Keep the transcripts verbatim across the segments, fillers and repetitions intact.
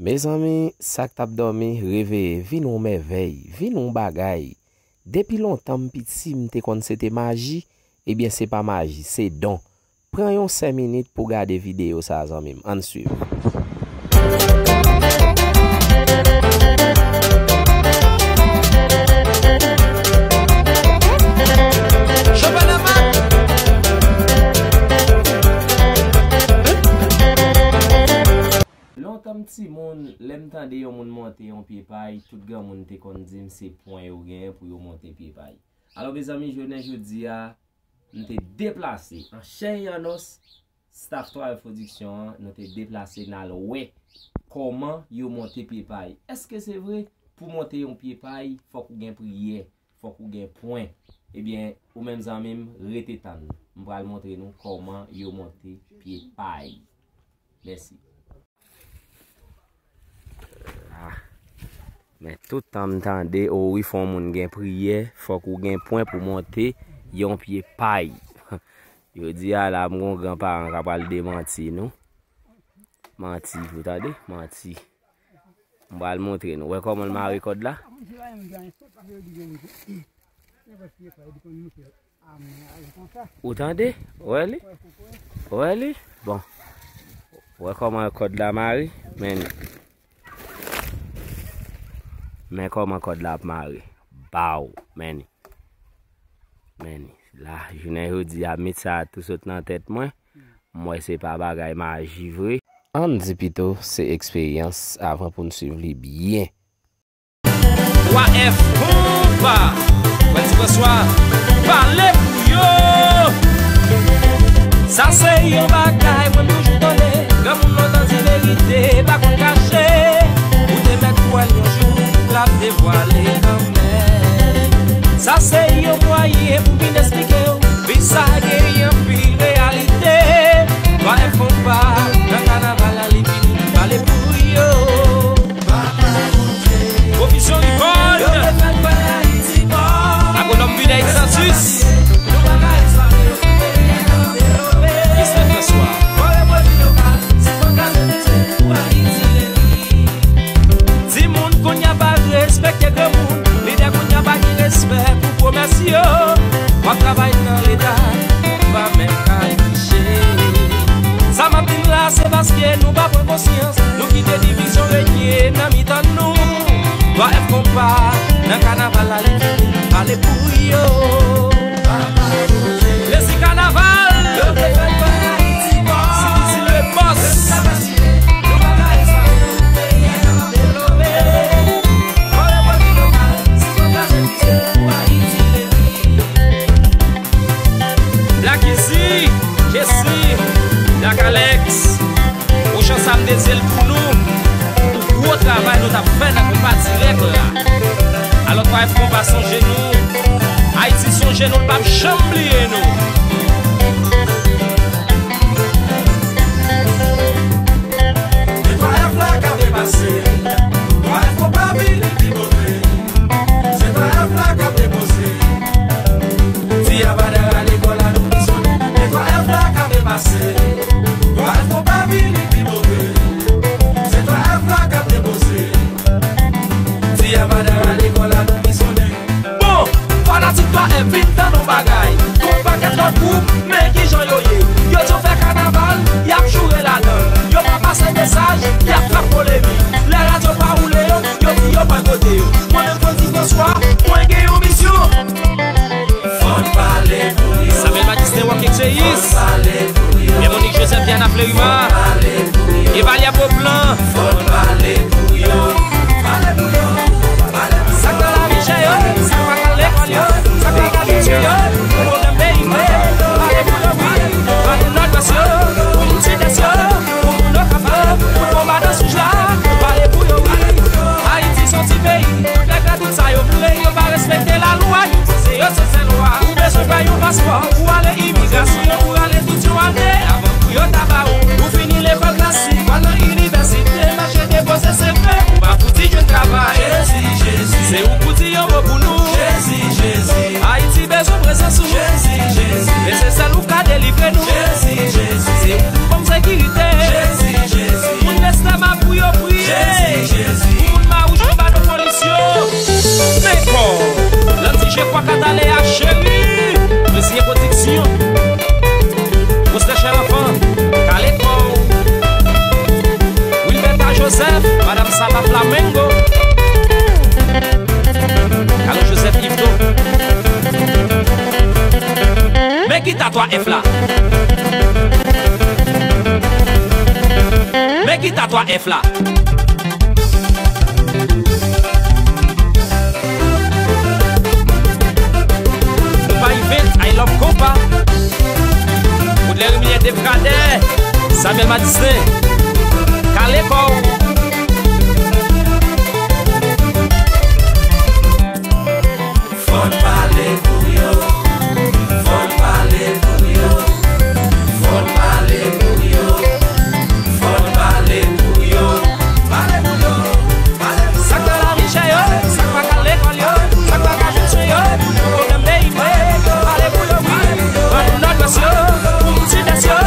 Mezanmi, sa k t ap dòmi, reveye, vin yon mèvèy, vin yon bagay. Depi lontan m piti, m te konn se te maji, ebyen se pa maji, se don. Pran yon senk minit pou gade videyo sa, zanmi m. Ann swiv. Lontan m timoun, lè m tande yon moun monte yon pye pay, tout granmoun te konn di m se pwen yo genyen pou yo monte pye pay. Alò, mezanmi, jounen jodi a, m te deplase an chè e an os, staff Twa F Production an, nou te deplase n al wè kòman yo monte pye pay. Èske se vre? Pou monte yon pye pay, fòk ou gen priyè, fòk ou gen pwen. Ebyen, ou menm zanmi m, rete tann. M pral montre nou kòman yo monte pye pay. Mèsi. Ah. Men tout tan m tande, o wi, fò yon moun gen priyè, fòk ou gen pwen pou monte yon pye pay. Jodi a la, m gon gran paran k ap pral demanti nou. Manti, ou tande? Manti. M pral montre nou. Wè kòman l mare kòd la? Ou tande? Wè li? Wè li? Bon. Wè kòman kòd la mare? Men li. Men kòman kòd la ap mare. Baw. Men li. Men li. La, jounen jodi a, mit sa a tou sot nan tèt mwen. M wè se pa bagay maji vre. Ann di pito se eksperyans avan pou n swiv li byen. Twa F Konpa, Frè Ti Franswa, pale pou yo. Sa se yon bagay mwen toujou tande. Granmoun lontan di verite, pa konn kache. Ou te mèt kwè l yon jou, l ap devwale kanmenm. Sa se yon mwayen pou vin eksplike w. Vi sa genyen anpil reyalite. Twa F Konpa, nan kanaval la li vini, pale pou yo. Papa Bondye. Pwofisyon Record. Yo te fè kwè Ayiti mò. Agwonòm Vinèy Santis. Nou pa ka espere yon peyi k ap devlope. Mister François. Fò repwodui lokal, si fò kraze pite, pou Ayiti revini. Timoun kounye a pa respekte granmoun, lidè kounye a pa gen respè pou pwomès yo. W ap travay nan Leta, ou pa menm ka touche. Sa m ap di n la, se paske nou pa pran konsyans. Nou kite divizyon renye nan mitan nou. Twa F Konpa, nan kanaval la li vini, pale pou yo. Plezi kanaval. Yo te fè n bay Ayiti mò. Sidi Silvè Bòs. Black Easy, Jesse, Black Alex, pwochen sa m dezi l pou nou, pou gwo travay nou t ap fè nan konpa dirèk la. Alò, Twa F Konpa sonje nou, Ayiti sonje nou, l p ap janm bliye nou. Se Twa F la k ap depase. Twa F Konpa vini pi poze. Se Twa F la k ap depoze. Ti a pa dera lekòl la nou misyone. Se Twa F la k ap depase. Twa F Konpa vini pi poze. Se Twa F la k ap depoze. Ti a pa dera lekòl la nou misyone. Bon, fanatik Twa F vin tann yon bagay. Gon pakèt lòt gwoup, men kijan yo ye. Yo di yo fè kanaval, y ap joure ladan l. Yo pa pase mesaj, y ap trap polemik. Lè radyo pa woule yo, yo di yo pa kote yo. Mwen menm Frè Ti Franswa, mwen gen yon misyon. Fò n pale pou yo. Samuel Batiste, Walking Jeyis. Fò n pale pou yo. Véronique Joseph, Diana Fleurima. Fò n pale pou yo. Evalia Beauplan. Fò n pale pou yo. Pale pou yo. Sa k nan lavi chè yo, sa k pa ka lekòl yo, sa k pa ka etidye yo, pwoblèm peyi mwen, pale pou yo wi, pale Nòdwès yo, pou moun Sidès yo, pou moun Okap yo, pou konba nan Souj la, pale pou yo wi. Ayiti se yon ti peyi, tout nèg la tout sa yo vle, yo pa respekte lalwa, yo panse yo se sèlwa. Ou bezwen fè yon paspò, ou ale imigrasyon, ou ale tout yon ane, avan pou yo ta ba ou. Ou fini lekòl klasik, w al nan inivèsite, mache depoze se vre, ou pa fouti jwenn travay. Jezi, Jezi. Se ou k pou di yon mo pou nou. Jezi, Jezi. Ayiti bezwen prezans ou. Jezi, Jezi. E se sèl ou k ka delivre nou. Jezi, Jezi. Se ou k pou ban m sekirite. Jezi, Jezi. Moun lèsleman pou yo priye. Hey! Pou moun Mawouj, Anbadon, Polis yo. Men kò. Landy Jekwa Kataleya, cheri. Reziye Pwodiksyon. Gwo Sechèl Anfan. Kale kò w. Wilberta Joseph, Madanm Saba Flamengo. Kale Joseph Yvetot. Men gita twa F la. Men gita twa F la. Konpa Event, I love Konpa. Woodley Rimilye, Dave Cadet, Samuel Madistin. Kale kò w. Fò n pale pou yo. Fò n pale pou yo. Fò n pale pou yo. Fò n pale pou yo. Pale pou yo. Pale pou yo. Sa k nan lari chè yo, sa k pa ka lekòl yo, sa k pa ka jwenn swen yo, pou pwoblèm peyi mwen, pale pou yo wi. Ban nou Nòdwès yo, pou moun Sidès yo,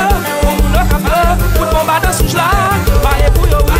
pou moun Okap yo, tout konba dans wouj la, pale pou yo wi.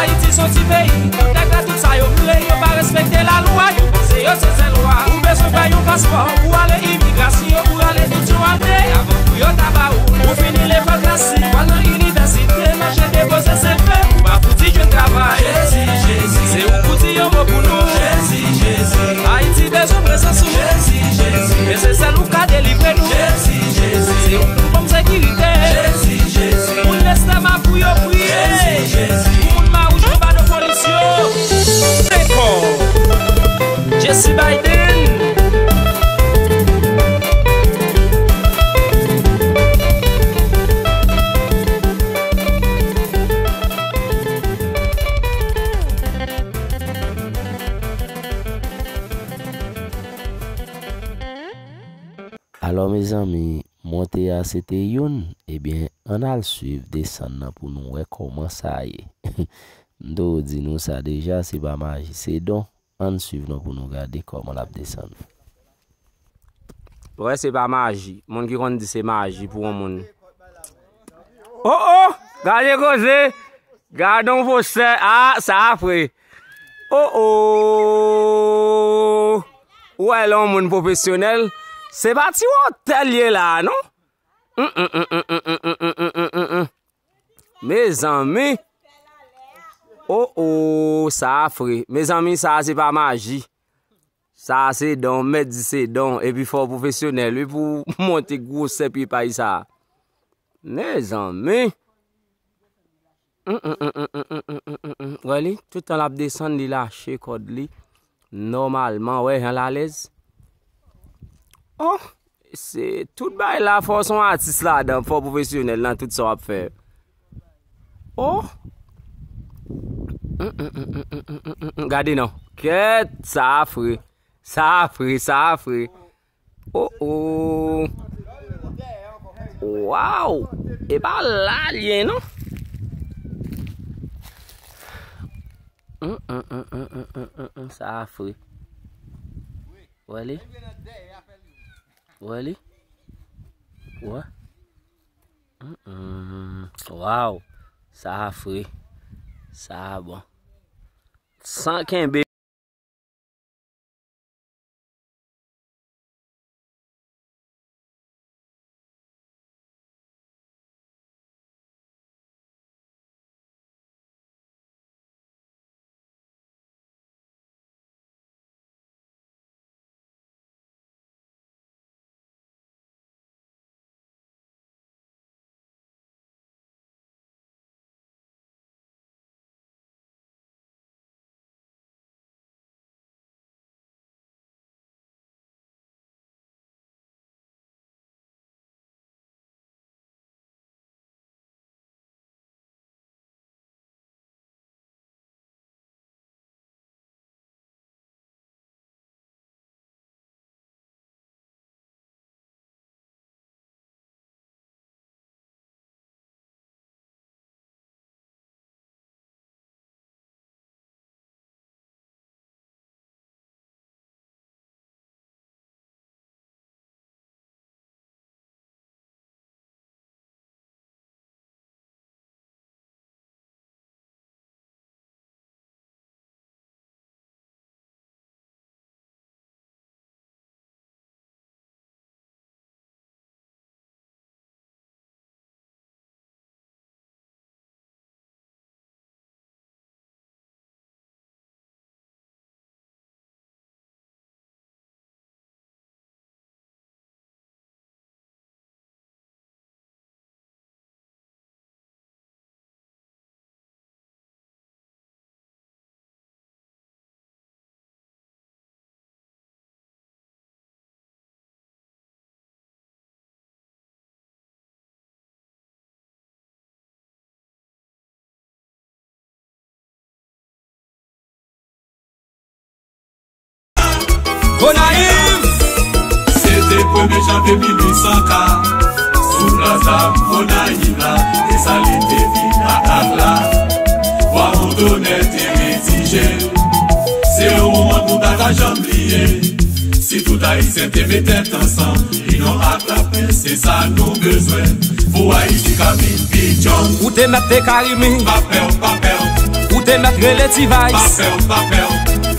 Ayiti se yon ti peyi, nèg la tout sa yo vle, yo pa respekte lalwa, yo panse yo se sèl wa. Ou bezwen fè yon paspò pou ale imigrasyon, pou ale tout yon ane avan pou yo ta ba ou. Ou fini lekòl klasik, w al nan inivèsite, mache depoze seve, ou pa fouti jwenn travay. Jezi, Jezi, se ou pou di yon mo pou nou. Jezi, Jezi, Ayiti bezwen prezans ou. Jezi, Jezi, men se sèl ou ka delivre nou. Jezi, Jezi, se ou pou ban m sekirite. Jezi, Jezi, moun Lestèma pou yo priye. Jezi, Jezi, pou moun Mawouj, Anbadon, Polis yo. Dekò. Jesse Biden. Alò, mezanmi, monte a se te youn, ebyen, ann al swiv desann nan pou nou wè kòman sa ye. M te di nou sa deja, se pa maji, se don. Ann swiv non pou nou gade kòman l ap desann. Wè, se pa maji. Moun ki konn di se maji pou yon moun. Oh, oh! Gade koze! Gade yon fosè. Ah, sa a fre. Oh, oh! Ou wè lè yon moun pwofesyonèl, se pa ti wotè l ye la a, non? Mm, mm, mm. Mezanmi. Oh, oh, sa a fre. Mezanmi, sa a se pa maji. Sa a se don, mèt di se don. Epi fò w pwofesyonèl, wi, pou w monte gwosè pye pay sa a. Mezanmi. Mm, mm, mm. Wè li, tout tan l ap desann, li lache kòd li. Nòmalman, wè jan l alèz. Oh, se tout bagay la, fò w se yon atis ladan, fò w pwofesyonèl nan tout sa w ap fè. Oh. Mm, mm, mm. Gade non. Kèt, sa a fre. Sa a fre, sa a fre. Oh, oh. Waw! E pa la l ye, non? Mm, mm, mm. Sa a fre. Wè li? Wè li? Wè? Mm, mm. Waw! Sa a fre. Sa a bon. San kenbe. Gonayiv! Se te premye janvye mil uit san ka, sou Plaza Gonayiv la, e sa li te vin ak la. Bwa Montonè te redije l. Se yon moman nou pa ka janm bliye. Si tout Ayisyen te met tèt ansanm, linyon ak lapè, se sa nou bezwen. Pou Ayiti ka vin pi djanm. Ou te mèt te Karimi. Pa pè, pa pè. Ou te mèt rele T-Vice. Pa pè, pa pè.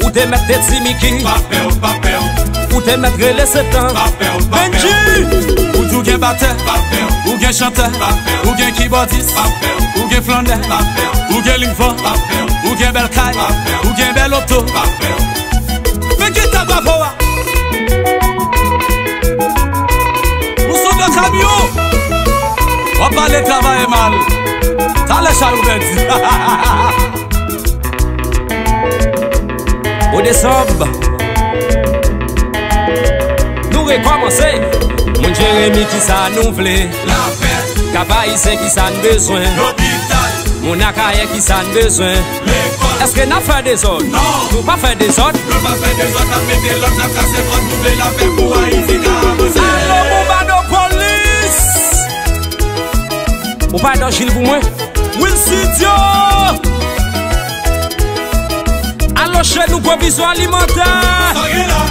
Ou te mèt te Timiki. Pa pè, pa pè. Ou te mèt rele Setan. Pa pè, pa pè. Benji! Ou di w gen batè. Pa pè. Ou gen chantè. Pa pè. Ou gen kibòdis. Pa pè. Ou gen flannè. Pa pè. Ou gen lingvan. Pa pè. Ou gen bèl kay. Pa pè. Ou gen bèl oto. Pa pè. Men ki ta bravo a? Ou sou do kamyon. W ap pale travay mal. Talè chay ou pèdi. O desanm. Nou rekòmanse. Moun Jeremi, kisa nou vle? Lapè. Kap Ayisyen, kisa n bezwen? Lopital. Moun Akayè, kisa n bezwen? Lekòl. Èske n ap fè dezòd? Non. Nou pa fè dezòd. Nou pa fè dezòd, n ap mete lòd, n ap kase kòd, nou vle lapè pou Ayiti ka avanse. Alo, Boubado Polis! Ou pa Danjil pou mwen? Wilsidio! Alo, Chenou, pwovizyon alimantè! Sa gen la?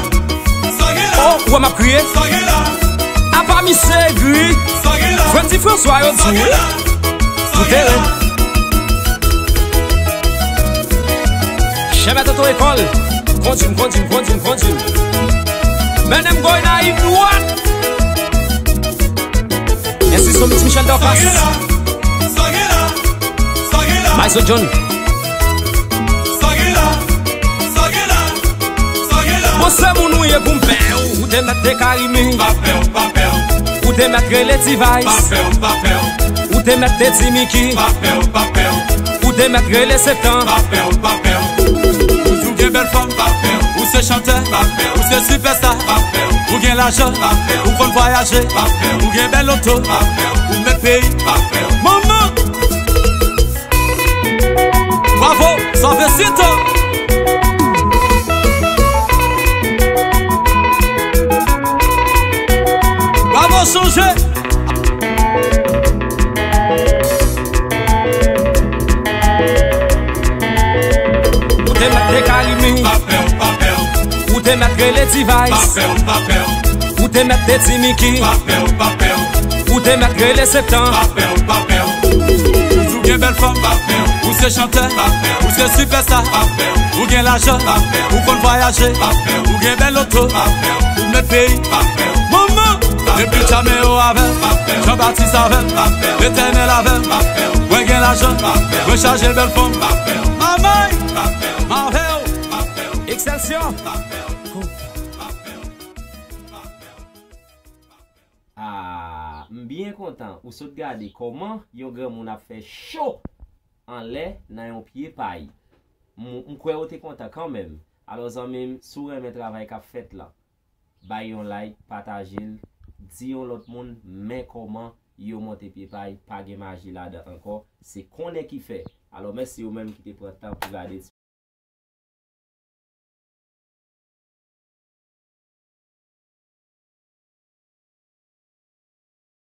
Sa gen la? Oh, ou wè m ap kriye? Sa gen la? Apa misye egri? Sa gen la? Fredi Franswa yo di wi. Sou teren. Chèmèt oto ekòl. Kondui m, kondui m, kondui m, kondui m. Mennen m Gonayiv dwat. Enstitisyon Michel Dorcas. Sa gen la? Sa gen la? Sa gen la? Maiso John. Sa gen la? Sa gen la? Sa gen la? Bon, se moun ou ye pou m pè w. Ou te mèt te Karimi. Pa pè w, pa pè w. Ou te mèt rele T-Vice. Pa pè w, pa pè w. Ou te mèt te Timiki. Pa pè w, pa pè w. Ou te mèt rele Setan. Pa pè w, pa pè w. Ou di w gen bèl fanm. Pa pè w. Ou se chantè. Pa pè w. Ou se sipèsta. Pa pè w. Ou gen lajan. Pa pè w. Ou konn vwayaje. Pa pè w. Ou gen bèl oto. Pa pè w. Ou mèt peyi. Pa pè w. Manman! Bravo, Sovesito! Bravo, Sonje! Ou te mèt te Karimi. Pa pè w, pa pè w. Ou te mèt rele T-Vice. Pa pè w, pa pè w. Ou te mèt te Timiki. Pa pè w, pa pè w. Ou te mèt rele Setan. Pa pè w, pa pè w. Ou di w gen bèl fanm. Pa pè w. Ou se chantè. Pa pè w. Ou se sipèsta. Pa pè w. Ou gen lajan. Pa pè w. Ou konn vwayaje. Pa pè w. Ou gen bèl oto. Pa pè w. Ou mèt peyi. Pa pè w. Manman! Pa pè w. Depi Tchamewo avè m. Pa pè w. Jean Baptiste avè m. Pa pè w. Letènèl avè m. Pa pè w. Mwen gen lajan. Pa pè w. Mwen chaje bèl fanm. Pa pè w. Mamay! Pa pè w. M avè w. Pa pè w. Excelsior! Pa pè w. Pa pè w. Pa pè w. Ah, m byen kontan ou sot gade kòman yon granmoun ap fè cho anlè nan yon pye pay. M, m kwè ou te kontan kanmenm. Alò, zanmi m, si w renmen travay k ap fèt lan, bay yon like, pataje l, di yon lòt moun men kòman yo monte pye pay, pa gen maji ladan ankò, se konnen ki fè. Alò, mèsi ou menm ki te pran tan pou gade ti